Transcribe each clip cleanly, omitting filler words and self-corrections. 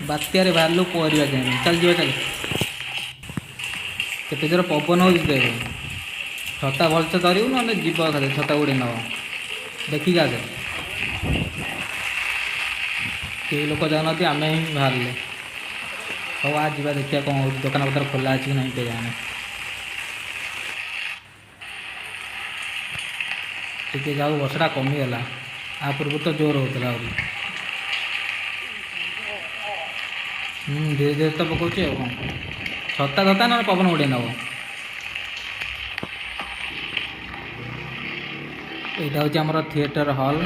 ବାତ୍ୟାରେ ବାହାରିଲୁ ପରିବା କିଣିବା। ଚାଲ ଯିବା, ଚାଲ। କେତେ ଜୋର ପବନ ହେଉଛି ଦେଖ। ଛତା ଭଲସେ ଧରିବୁ, ନହେଲେ ଯିବ ଖାଲି ଛତା ଉଡ଼େଇ ନେବ। ଦେଖିକି ଆସେ। କେହି ଲୋକ ଯାଉନାହାନ୍ତି, ଆମେ ହିଁ ବାହାରିଲେ। ହଉ, ଆ ଯିବା, ଦେଖିବା କ'ଣ ହେଉଛି। ଦୋକାନ ପତ୍ର ଖୋଲା ଅଛି କି ନାହିଁ କେଜାଣି। ଟିକେ ଯାଉ, ବର୍ଷାଟା କମିଗଲା। ଆ ପୂର୍ବରୁ ତ ଜୋର ହେଉଥିଲା ଆହୁରି। ଧୀରେ ଧୀରେ ତ ପକାଉଛି ଆଉ କ'ଣ। ଛତା ଧତା, ନହେଲେ ପବନ ଉଡ଼େଇ ନେବ। ଏଇଟା ହେଉଛି ଆମର ଥିଏଟର ହଲ୍।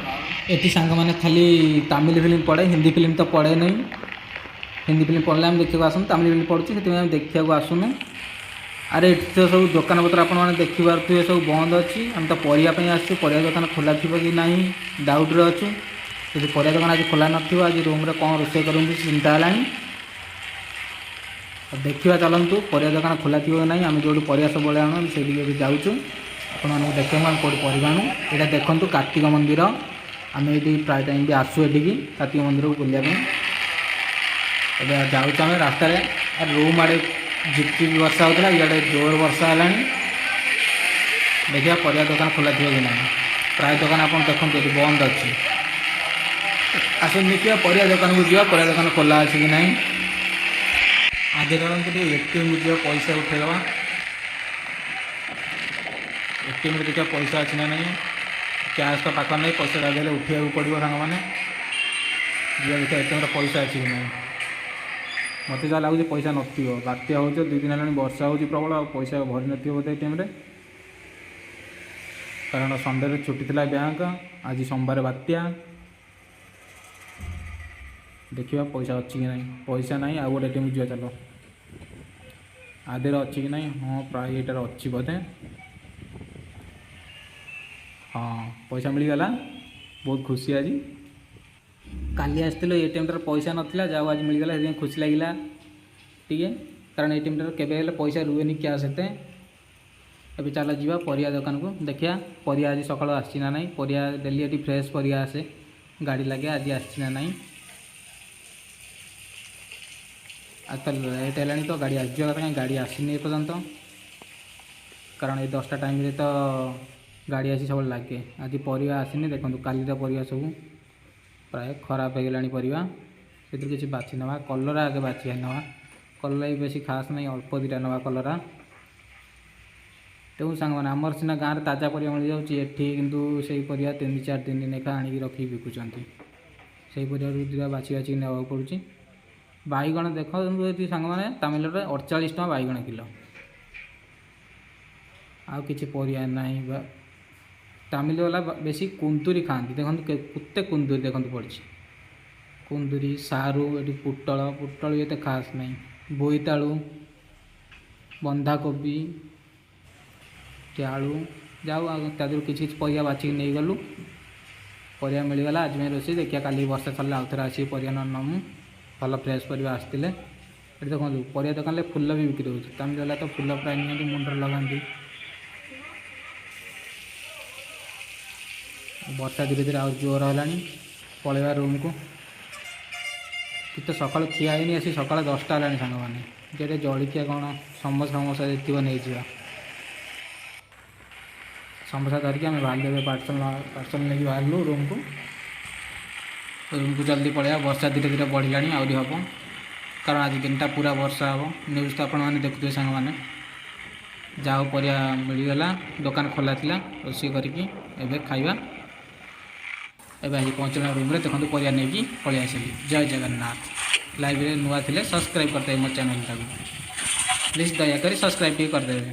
ଏଠି ସାଙ୍ଗମାନେ ଖାଲି ତାମିଲ ଫିଲ୍ମ ପଡ଼େ, ହିନ୍ଦୀ ଫିଲ୍ମ ତ ପଡ଼େ ନାହିଁ। ହିନ୍ଦୀ ଫିଲ୍ମ ପଡ଼ିଲେ ଆମେ ଦେଖିବାକୁ ଆସନ୍ତୁ। ତାମିଲ ଫିଲ୍ମ ପଡ଼ୁଛି, ସେଥିପାଇଁ ଆମେ ଦେଖିବାକୁ ଆସୁନୁ। ଆରେ, ଏଠି ତ ସବୁ ଦୋକାନ ପତ୍ର ଆପଣମାନେ ଦେଖିପାରୁଥିବେ, ସବୁ ବନ୍ଦ ଅଛି। ଆମେ ତ ପରିବା ପାଇଁ ଆସିଛୁ। ପରିବା ଦୋକାନ ଖୋଲା ଥିବ କି ନାହିଁ ଡାଉଟ୍ରେ ଅଛୁ। ଯଦି ପରିବା ଦୋକାନ ଆଜି ଖୋଲା ନଥିବ, ଆଜି ରୁମ୍ରେ କ'ଣ ରୋଷେଇ କରିବୁ ବି ଚିନ୍ତା ହେଲାଣି। ଆଉ ଦେଖିବା ଚାଲନ୍ତୁ, ପରିବା ଦୋକାନ ଖୋଲା ଥିବ କି ନାହିଁ। ଆମେ ଯେଉଁଠି ପରିବା ସବୁବେଳେ ଆଣୁ, ଆମେ ସେଇଠିକି ଏବେ ଯାଉଛୁ। ଆପଣମାନଙ୍କୁ ଦେଖିବୁ ଆମେ କେଉଁଠି ପରିବା ଆଣୁ। ଏଇଟା ଦେଖନ୍ତୁ କାର୍ତ୍ତିକ ମନ୍ଦିର। ଆମେ ଏଇଠି ପ୍ରାୟ ଟାଇମ୍ ବି ଆସୁ ଏଠିକି କାର୍ତ୍ତିକ ମନ୍ଦିରକୁ ବୁଲିବା ପାଇଁ। ଏବେ ଯାଉଛୁ ଆମେ ରାସ୍ତାରେ ରୁମ୍ ଆଡ଼େ। ଝିପଝିପି ବର୍ଷା ହେଉଥିଲା, ଇଆଡ଼େ ଜୋର ବର୍ଷା ହେଲାଣି। ଦେଖିବା ପରିବା ଦୋକାନ ଖୋଲା ଥିବ କି ନାହିଁ। ପ୍ରାୟ ଦୋକାନ ଆପଣ ଦେଖନ୍ତୁ ଏଠି ବନ୍ଦ ଅଛି। ଆସନ୍ତୁ ଦେଖିବା, ପରିବା ଦୋକାନକୁ ଯିବା, ପରିବା ଦୋକାନ ଖୋଲା ଅଛି କି ନାହିଁ। ଆଗେ ଚାଲନ୍ତୁ ଟିକେ ଏଟିଏମ୍କୁ ଯିବା, ପଇସା ଉଠେଇଦେବା। ଏଟିଏମ୍ରେ ଦେଖିବା ପଇସା ଅଛି ନା ନାହିଁ। କ୍ୟାସ୍ ତ ପାଖରେ ନାହିଁ, ପଇସା ଯାହା ହେଲେ ଉଠେଇବାକୁ ପଡ଼ିବ। ସାଙ୍ଗମାନେ, ଯିବା, ଦେଖିବା ଏଟିଏମ୍ରେ ପଇସା ଅଛି କି ନାହିଁ। ମୋତେ ଯାହା ଲାଗୁଛି ପଇସା ନଥିବ। ବାତ୍ୟା ହେଉଛି, 2 ଦିନ ହେଲାଣି ବର୍ଷା ହେଉଛି ପ୍ରବଳ, ଆଉ ପଇସା ଭରି ନଥିବ ବୋଧେ ଏଟିଏମ୍ରେ। କାରଣ ସଣ୍ଡେରେ ଛୁଟି ଥିଲା ବ୍ୟାଙ୍କ, ଆଜି ସୋମବାର, ବାତ୍ୟା। ଦେଖିବା ପଇସା ଅଛି କି ନାହିଁ। ପଇସା ନାହିଁ, ଆଉ ଗୋଟେ ଏଟିଏମ୍ ଯିବା ଚାଲ। ଆ ଦେହରେ ଅଛି କି ନାହିଁ? ହଁ, ପ୍ରାୟ ଏଇଟାରେ ଅଛି ବୋଧେ। ହଁ, ପଇସା ମିଳିଗଲା। ବହୁତ ଖୁସି ଆଜି। କାଲି ଆସିଥିଲୁ, ଏଟିଏମ୍ଟାରେ ପଇସା ନଥିଲା। ଯାଉ ଆଜି ମିଳିଗଲା, ସେଥିପାଇଁ ଖୁସି ଲାଗିଲା ଟିକେ। କାରଣ ଏଟିଏମ୍ଟାରେ କେବେ ହେଲେ ପଇସା ରୁହେନି କ୍ୟାସ୍ ଏତେ। ଏବେ ଚାଲ ଯିବା ପରିବା ଦୋକାନକୁ, ଦେଖିବା ପରିବା ଆଜି ସକାଳୁ ଆସିଛି ନା ନାହିଁ। ପରିବା ଡେଲି ଏଠି ଫ୍ରେଶ୍ ପରିବା ଆସେ, ଗାଡ଼ି ଲାଗେ। ଆଜି ଆସିଛି ନା ନାହିଁ? ଆଜି ତ ଲେଟ୍ ହେଲାଣି, ତ ଗାଡ଼ି ଆସିଯିବା କଥା। କାହିଁ ଗାଡ଼ି ଆସିନି ଏପର୍ଯ୍ୟନ୍ତ? କାରଣ ଏଇ 10ଟା ଟାଇମ୍ରେ ତ ଗାଡ଼ି ଆସି ସବୁବେଳେ ଲାଗେ। ଆଜି ପରିବା ଆସିନି। ଦେଖନ୍ତୁ, କାଲିର ପରିବା ସବୁ ପ୍ରାୟ ଖରାପ ହେଇଗଲାଣି ପରିବା। ସେଥିରୁ କିଛି ବାଛି ନେବା। କଲରା ଆଗେ ବାଛି ନେବା। କଲରା ବି ବେଶୀ ଖାସ୍ ନାହିଁ, ଅଳ୍ପ ଦୁଇଟା ନେବା କଲରା। ତେଣୁ ସାଙ୍ଗମାନେ, ଆମର ସିନା ଗାଁରେ ତାଜା ପରିବା ମିଳିଯାଉଛି, ଏଠି କିନ୍ତୁ ସେଇ ପରିବା 3-4 ଦିନ ଲେଖା ଆଣିକି ରଖିକି ବିକୁଛନ୍ତି। ସେଇ ପରିବାରୁ ଦୁଇଟା ବାଛି ବାଛିକି ନେବାକୁ ପଡ଼ୁଛି। ବାଇଗଣ ଦେଖନ୍ତୁ ଏଠି ସାଙ୍ଗମାନେ, ତାମିଲନାଡ଼ୁରେ 48 ଟଙ୍କା ବାଇଗଣ କିଲୋ। ଆଉ କିଛି ପରିବା ନାହିଁ ବା। ତାମିଲ ବାଲା ବେଶୀ କୁନ୍ଦୁରି ଖାଆନ୍ତି। ଦେଖନ୍ତୁ, କେତେ କୁନ୍ଦୁରି ଦେଖନ୍ତୁ ପଡ଼ିଛି, କୁନ୍ଦୁରି, ସାରୁ। ଏଠି ପୋଟଳ, ପୋଟଳ ବି ଏତେ ଖାସ୍ ନାହିଁ। ବୋଇତାଳୁ, ବନ୍ଧାକୋବି, ଏଠି ଆଳୁ। ଯାଉ, ଆଉ ତା ଦେହରୁ କିଛି କିଛି ପରିବା ବାଛିକି ନେଇଗଲୁ। ପରିବା ମିଳିଗଲା, ଆଜି ପାଇଁ ରୋଷେଇ। ଦେଖିବା, କାଲି ବର୍ଷା ଛାଡ଼ିଲେ ଆଉ ଥରେ ଆସିକି ପରିବା ନ ନେମୁ, ଭଲ ଫ୍ରେଶ୍ ପରିବା ଆସିଥିଲେ। ଏଠି ଦେଖନ୍ତୁ, ପରିବା ଦୋକାନରେ ଫୁଲ ବି ବିକ୍ରି ହେଉଛି। ତାମିଲ ବାଲା ତ ଫୁଲ ପ୍ରାୟ ନିଅନ୍ତି, ମୁଣ୍ଡରେ ଲଗାନ୍ତି। ବର୍ଷା ଧୀରେ ଧୀରେ ଆଉ ଜୋର ହେଲାଣି। ପଳେଇବା ରୁମ୍କୁ। କିଛି ତ ସକାଳୁ ଖିଆ ହେଇନି। ଆସି ସକାଳ 10ଟା ହେଲାଣି ସାଙ୍ଗମାନେ। ଯେତେ ଜଳିଖିଆ କ'ଣ ସମୋସା ଫମୋସା ଯଦି ଥିବ ନେଇଯିବା। ସମୋସା ଧରିକି ଆମେ ବାହାରିଲୁ ଏବେ। ପାର୍ସଲ, ପାର୍ସଲ ନେଇକି ବାହାରିଲୁ ରୁମ୍କୁ। ରୁମ୍କୁ ଜଲ୍ଦି ପଳେଇବା। ବର୍ଷା ଧୀରେ ଧୀରେ ବଢ଼ିଲାଣି, ଆହୁରି ହେବ। କାରଣ ଆଜି ଦିନଟା ପୁରା ବର୍ଷା ହେବ। ନ୍ୟୁଜ୍ ତ ଆପଣମାନେ ଦେଖୁଥିବେ ସାଙ୍ଗମାନେ। ଯାହା ହଉ, ପରିବା ମିଳିଗଲା, ଦୋକାନ ଖୋଲା ଥିଲା। ରୋଷେଇ କରିକି ଏବେ ଖାଇବା। ଏବେ ଆଜି ପହଞ୍ଚିଲା ରୁମ୍ରେ। ଦେଖନ୍ତୁ, ପରିବା ନେଇକି ପଳେଇ ଆସିଲି। ଜୟ ଜଗନ୍ନାଥ। ଲାଇଭ୍ରେ ନୂଆ ଥିଲେ ସବସ୍କ୍ରାଇବ୍ କରିଦେବେ ମୋ ଚ୍ୟାନେଲଟାକୁ। ପ୍ଲିଜ୍ ଦୟାକରି ସବସ୍କ୍ରାଇବ୍ ଟିକେ କରିଦେବେ।